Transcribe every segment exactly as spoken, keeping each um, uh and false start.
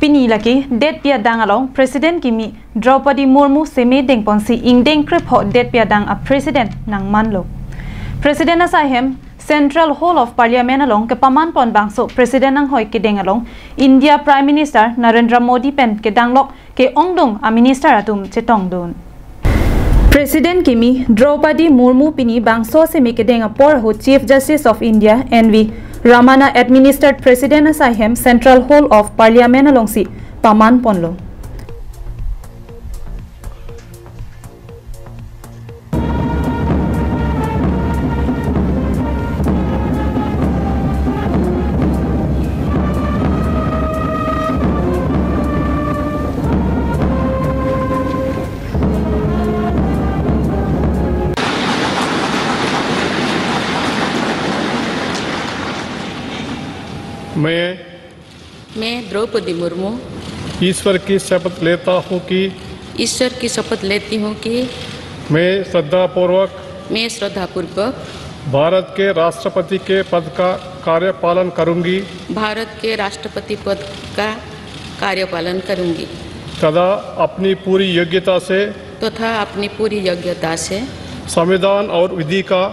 Pini lake detpi adang along President kimi Droupadi Murmu seme dengponsi ingdeng krepho detpi adang a President nangmanlo. President asaihem Central Hall of Parliament along kepamanpon bangso President anghoi kedeng along India Prime Minister Narendra Modi pen kedanglok ke-ongdung a Minister atum chetongdun. President kimi Droupadi Murmu pini bangso seme kedeng apor ahut Chief Justice of India N V Ramana administered President asaihem Central Hall of Parliament alongsi pamanponlo. मैं मैं द्रौपदी मुर्मू ईश्वर की शपथ लेता हूँ कि ईश्वर की शपथ लेती हूँ कि मैं श्रद्धापूर्वक मैं श्रद्धापूर्वक भारत के राष्ट्रपति के पद का कार्यपालन करूंगी। भारत के राष्ट्रपति पद का कार्यपालन करूंगी। तथा अपनी पूरी योग्यता से तथा अपनी पूरी योग्यता से संविधान और विधि का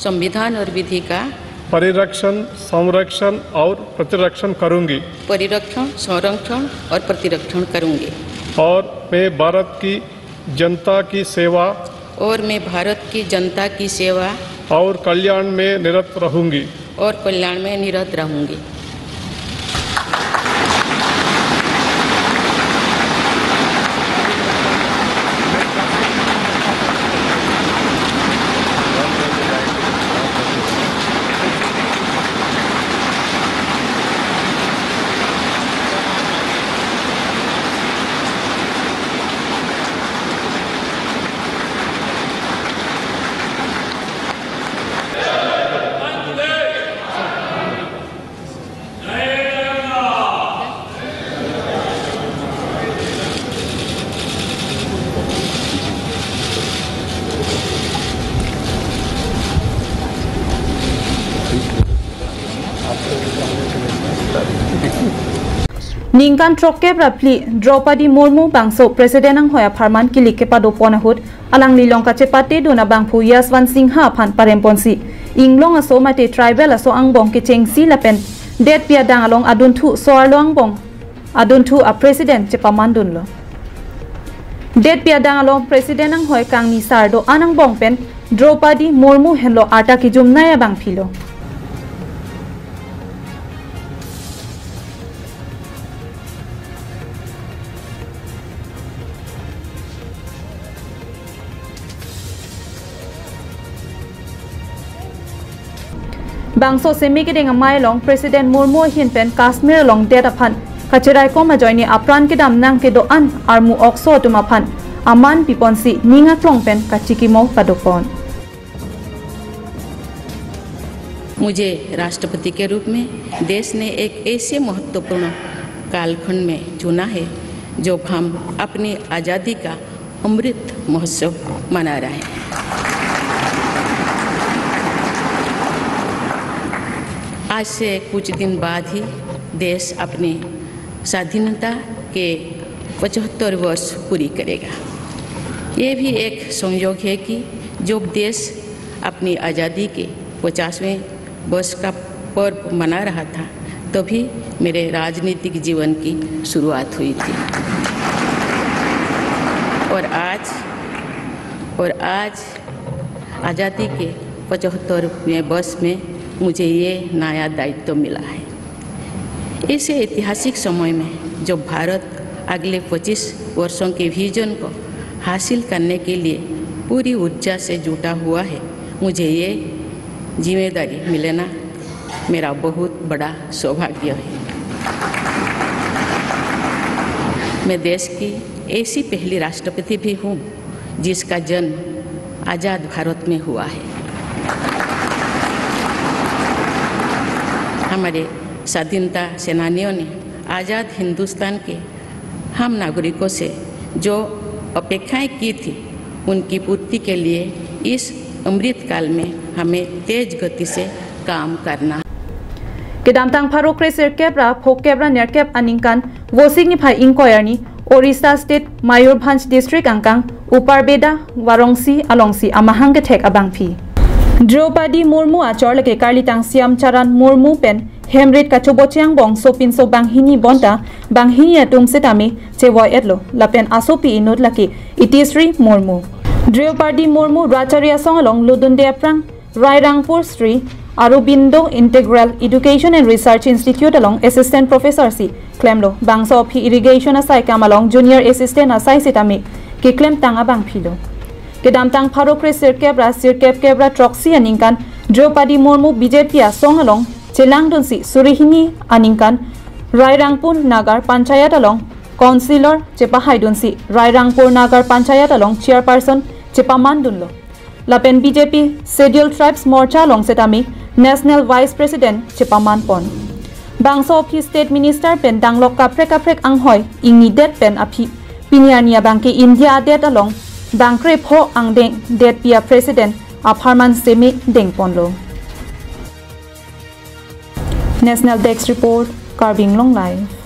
संविधान और विधि का परिरक्षण, संरक्षण और प्रतिरक्षण करूंगी। परिरक्षण, संरक्षण और प्रतिरक्षण करूंगी। और मैं भारत की जनता की सेवा और मैं भारत की जनता की सेवा और कल्याण में निरत रहूंगी। और कल्याण में निरत रहूंगी। Ningkan throkkep ra phli Droupadi Murmu bangso President anghoi apharman kilik kepadopon ahut alangli along kachepatedun abangphu Yashwant Sinha aphan paremponsi inglong aso mate tribal aso angbong kechengsi lapen detpi adang along adunthu so-arlo angbong adunthu a President chepamandunlo. Detpi adang along President anghoi kangni sar do-an angbong pen Droupadi Murmu henlo arta kejumnei abangphilo. Bangso seme kedeng amei along President Murmu ahin pen Kashmir along det aphan kacheraikom ajoine apran kedam nangkedo-an armu okso atum aphan aman piponsi ning aklong pen kachikimo padopon. मुझे राष्ट्रपति के रूप में देश ने एक ऐसे महत्वपूर्ण कालखंड में चुना है, जब हम अपनी आज़ादी का अमृत महोत्सव मना रहे हैं। आज से कुछ दिन बाद ही देश अपनी स्वाधीनता के पचहत्तर वर्ष पूरी करेगा। ये भी एक संयोग है कि जब देश अपनी आज़ादी के पचासवें वर्ष का पर्व मना रहा था, तभी मेरे राजनीतिक जीवन की शुरुआत हुई थी। और आज, और आज आज़ादी के पचहत्तरवें वर्ष में मुझे ये नया दायित्व मिला है। इस ऐतिहासिक समय में जब भारत अगले पच्चीस वर्षों के विजन को हासिल करने के लिए पूरी ऊर्जा से जुटा हुआ है, मुझे ये जिम्मेदारी मिलना मेरा बहुत बड़ा सौभाग्य है। मैं देश की ऐसी पहली राष्ट्रपति भी हूँ, जिसका जन्म आज़ाद भारत में हुआ है। हमारे स्वाधीनता सेनानियों ने आज़ाद हिंदुस्तान के हम नागरिकों से जो अपेक्षाएं की थी, उनकी पूर्ति के लिए इस अमृत काल में हमें तेज गति से काम करना। Kedamtang pharo kre sirkep ra phokep ra nerkep aningkan Vosik niphai ingkoi arni Orissa State Mayurbhanj District angkang Uparbeda Warongsi alongsi amahang kethek abangphi. Droupadi Murmu achor lake Karlitang Shyam Charan Murmu pen hemrit kachoboche angbong sopinso banghini bonta banghini atum setame chevoi-etlo lapen asopi inut lake Itisri Murmu. Droupadi Murmu Rachari Asong along lutdunde aphrang Rairangpur Sri Aurobindo Integral Education and Research Institute along Assistant Professor si klemlo. Bangso aphi irrigation asai kam along Junior Assistant asai setame keklemtang abangphilo. Kedamtang pharo kre sirkep ra sirkep kep ra throksi aningkan Droupadi Murmu B J P asong along chelangdunsi suri hini aningkan Rairangpur Nagar Panchayat along Councillor chepahaidunsi Rairangpur Nagar Panchayat along Chairperson chepamandunlo. Lapen B J P Scheduled Tribes Morcha along setame National Vice President chepamanpon. Bangso aphi State Minister pen danglok kaprek kaprek anghoi ingnidet pen aphi pini arni abangke India adet along bangkrepho angdeng detpi a-President apharman seme dengponlo. National Desk Report, Karbi Anglong Live.